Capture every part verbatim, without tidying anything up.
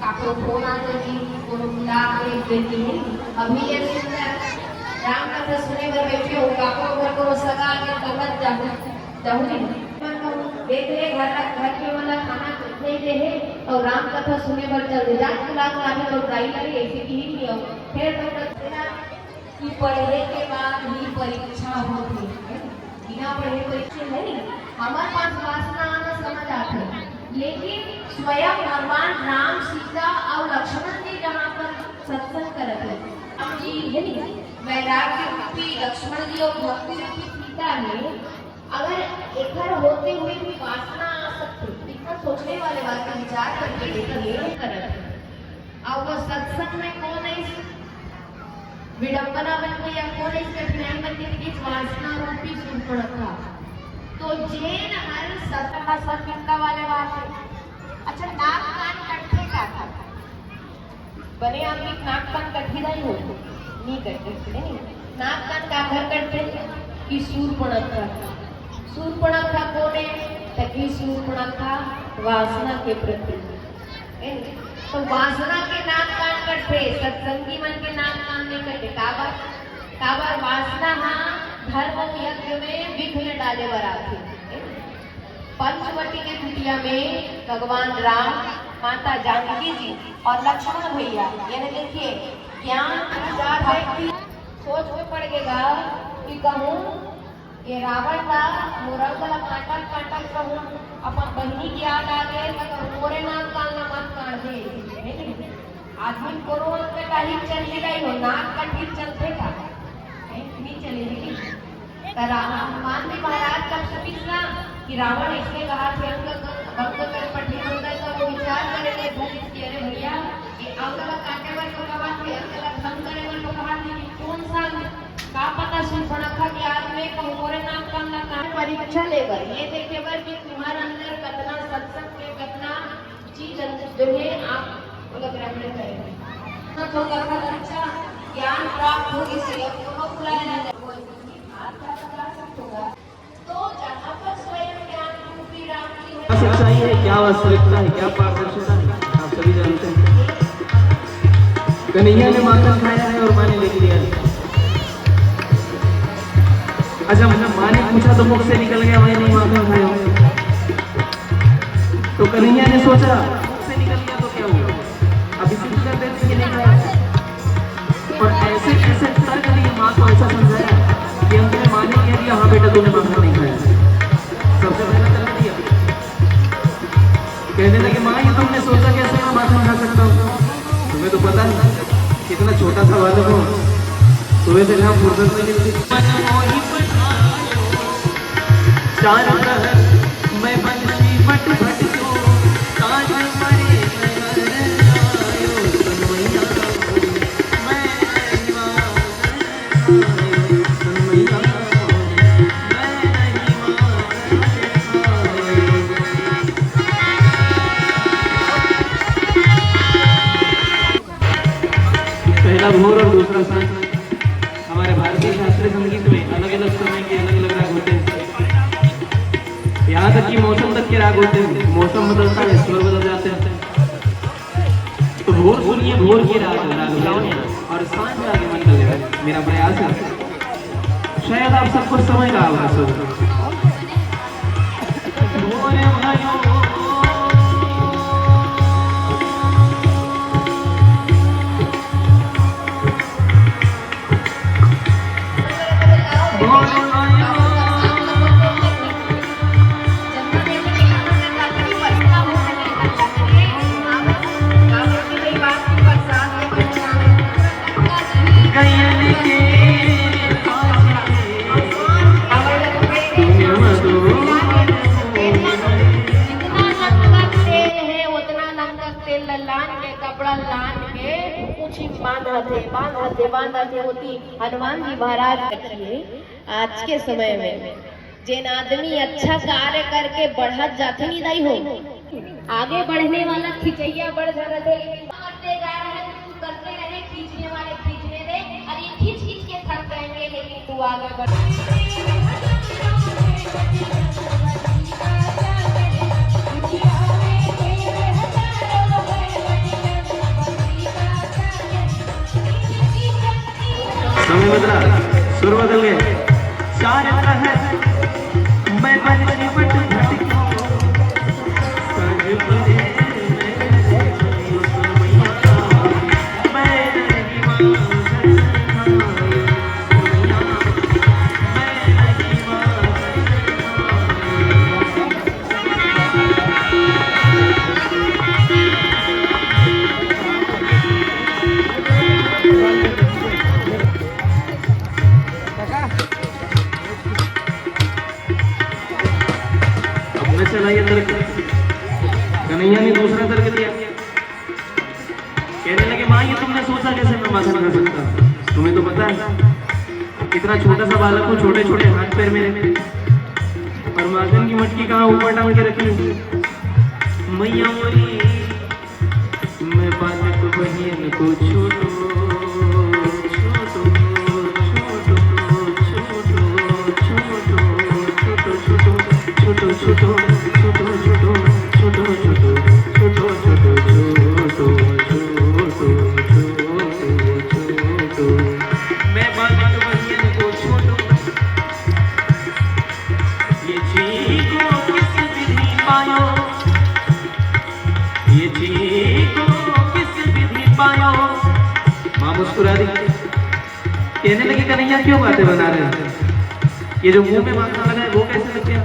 काकरो फोन आ जाही, कोनो बुला के देती है। अभी ये सुंदर राम कथा सुने बर बैठे हो, काकरो घर कोनो सगा आगे तंगत जाहू, जाहू नहीं। देख ले, घर, घर के वाला खाना नहीं दे है और राम कथा सुने बर चल दे। जात बुला के आगे तो दाई लगे, ऐसे की ही नहीं हो। फिर तो कि पढ़े के बाद ही परीक्षा होथे, बिना पढ़े परीक्षा नहीं। हमर पास वासना आना समझ आथे, लेकिन स्वयं भगवान राम, सीता और लक्ष्मण जी जहाँ पर सत्संग करत हे, राम जी है नहीं, वैराग्य रूपी लक्ष्मण जी और भक्ति रूपी सीता में अगर एकर होते हुए भी वासना आ सकती, इतना सोचने वाले बात का विचार करके देखिए, करत हे। और वो सत्संग में कौन है, विडंबना बन गई या कौन इस कठिनाई बन गई कि वासना रूपी सूर्पणखा। तो जेन हर सत्संग का सत्संग वाले बात है। अच्छा, नाक कान कटथे का था? बने आदमी नाक कान कटही नहीं हो, नहीं कटथे, नहीं। नाक कान काकर कटथे कि सूर्पणखा। सूर्पणखा कौन है? तकी सूर्पणखा वासना के प्रति है। तो वासना के नाक कान कटथे, सत्संगी मन के नाक कान नहीं कटे। काबर? काबर वासना हा धर्म यज्ञ में विघ्न डाले बर आथे। पंचवटी के कुटिया में भगवान राम, माता जानकी जी और लक्ष्मण भैया, यानी देखिए, ज्ञान, भक्ति, सोच में पड़ गएगा कि कहूँ ये रावण ला मोर अंग ला काटत काटत कहूँ अपन बहिनी के याद आ गए, त कहूँ मोरे नाक कान ला मत काट दे, है कि नहीं? आदमी कोनो अंग कटाही चल ही गई हो, नाक कटही चलथे का? नहीं, नहीं चले, है कि नहीं? त रा-, हनुमान जी महाराज जब सुनिस ना कि रावण इसने कहा थे अंग क-, भंग कर पठे मंगल का, वो विचार करे थे भूत कि अरे भैया, ये अंग ला काटे बर तो कहा थे, अंग ला भंग करे बर तो कहा थे, कौन सा अंग? का पता सूर्पणखा के आग में कहूँ मोरे नाक कान ला काट परीक्षा लेबर, ये देखे बर कि तुम्हारे अंदर कतना सत्संग के कतना चीज जो है आप ओला ग्रहण करेंगे। तो कथा अच्छा ज्ञान प्राप्त होगी से अब तो बुलाया नहीं जाए। तो जहाँ पर स्वयं ज्ञान रूपी राम जी है, क्या सच्चाई है, क्या वास्तविकता है, क्या पारदर्शिता है, आप सभी जानते हैं। कन्हैया ने माखन खाया है और माँ ने लिख लिया है। अच्छा, मतलब, माँ ने पूछा तो मुख से निकल गया, भाई, नहीं माखन खाया। तो कन्हैया ने सोचा, मुख से निकल गया तो क्या हुआ, अब इसी को कर देते कि नहीं खाया। और ऐसे ऐसे तर्क दिए, माँ को ऐसा समझाया कि अंत में माँ ने कह दिया, "हाँ बेटा, तूने माखन नहीं खाया।" सबसे पहला तर्क दिया, कहने लगे, "माँ, ये तुमने सोचा कैसे मैं माखन खा सकता हूँ? तुम्हें तो पता है, कितना छोटा सा बालक हूँ, सुबह से यहाँ फुर्सत नहीं मिलती।" चार पहर मैं बंसी भट भट को, ताज परे नजर आयो, सुन मैया, मैं नहीं मानूं, सुन मैया, मैं नहीं मानूं। पहला भोर और दूसरा सांझ। हमारे भारतीय शास्त्रीय संगीत में अलग-अलग समय के अलग-अलग राग होते हैं। यहाँ तक कि मौसम तक के राग होते हैं। मौसम बदलता है, स्वर बदल जाते हैं। तो भोर सुनिए, भोर के राग, राग भैरव, और सांझ राग मंगल है। मेरा प्रयास है, शायद आप सबको समझ रहा होगा सुर। जितना नमक तेल है, उतना नमक तेल लान के, कपड़ा लान के, पूछी बांधत हे, बांधत हे, बांधत हे, होती हनुमान जी महाराज रखिए। आज के समय में जेन आदमी अच्छा कार्य करके बढ़त जाथे, नहीं दाई हो, आगे बढ़ने वाला खिंचैया बढ़ जाथे, लेकिन करते जा रहे हैं, तू करते रहे, खींचने वाले खींचने दे, और ये खींच खींच के थक जाएंगे, लेकिन तू आगे बढ़। कन्हैया ने दूसरा तर्क दिया। कहने लगे, "माँ, ये तुमने सोचा कैसे मैं माखन खा सकता? तुम्हें तो पता है, इतना छोटा सा बालक हूँ, छोटे छोटे हाथ पैर मेरे, और माखन की मटकी कहाँ ऊपर टांग के रखी हूँ।" मैया बोली, "मैं बालक बहियन को छोटो, छोटो, छोटो, छोटो, छोटो, छोटो, छोटो, छोटो, छोटो, छोटो, छोटो, छोटो, छोटो, छोटो, छोटो, छोटो, छोटो, मैं बालक बहियन को छोटो।" ये जी को किस विधि पायो, ये जी को किस विधि पायो। माँ मुस्कुरा दी, कहने लगी, "कन्हैया, क्यों बातें बना रहे हो? ये जो मुंह में माखन लगा है, वो कैसे लग गया?"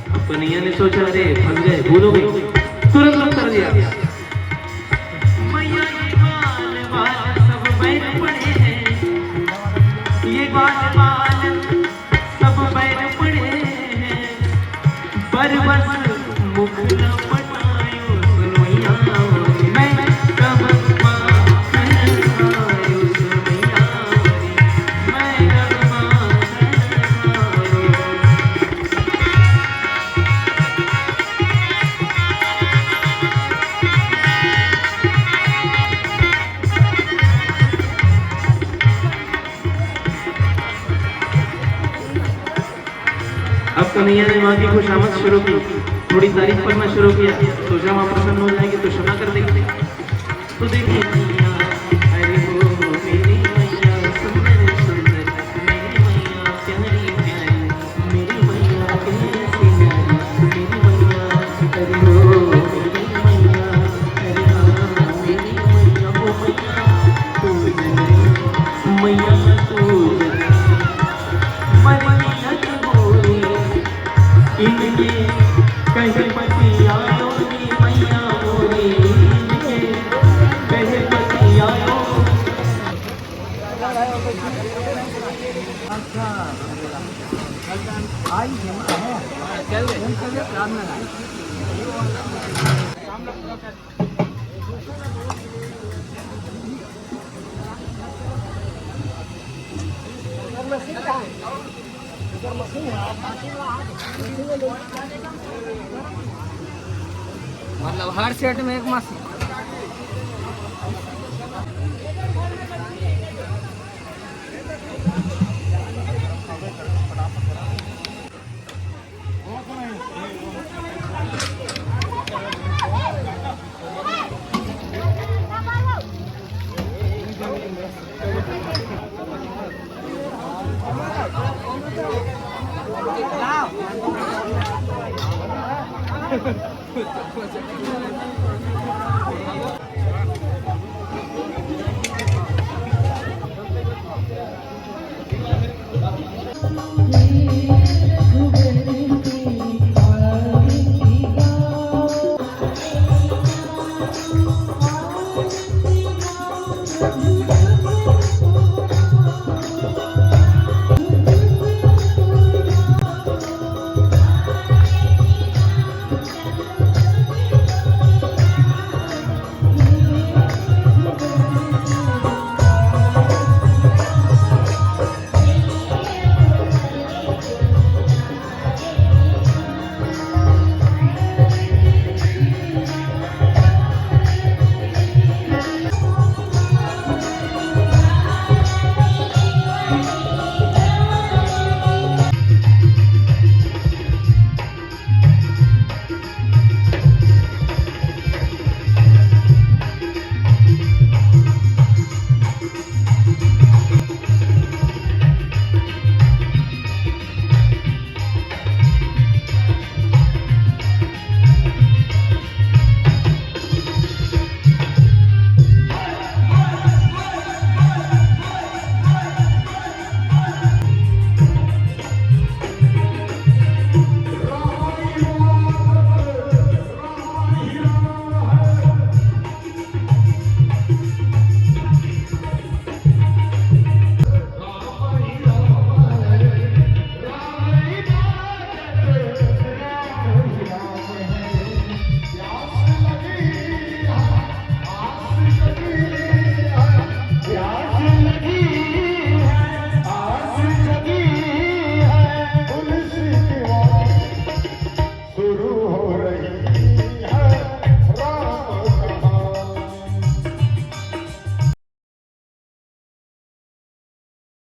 अब कन्हैया ने सोचा, "अरे, फंस गए, भूल हो गई।" तुरंत उत्तर दिया, "मैया, ये बाल बाल सब बैर पड़े हैं, ये बाल बाल सब बैर पड़े हैं, पर बस मुख न पटायो सुन मैया, मैं कब माखन खायो सुन मैया, मैं कब माखन खायो।" अब कन्हैया ने माँ की खुशामद शुरू की, थोड़ी तारीफ करना शुरू किया, सोचा माँ प्रसन्न हो जाएगी तो क्षमा कर देगी। तो देखिए, अरे हो मेरी मैया सुंदर सुंदर, मेरी मैया प्यारी प्यारी, मेरी मैया कैसी न्यारी, मेरी मैया, अरे हो मेरी मैया, अरे हाँ मेरी मैया, ओ मैया तू जगत, मैया तू जगत, मर मिलत गोरी, इनके कहे पति आयो रे मैया मोरी, इनके कहे पति आयो। मतलब हर सेट में एक मशीन।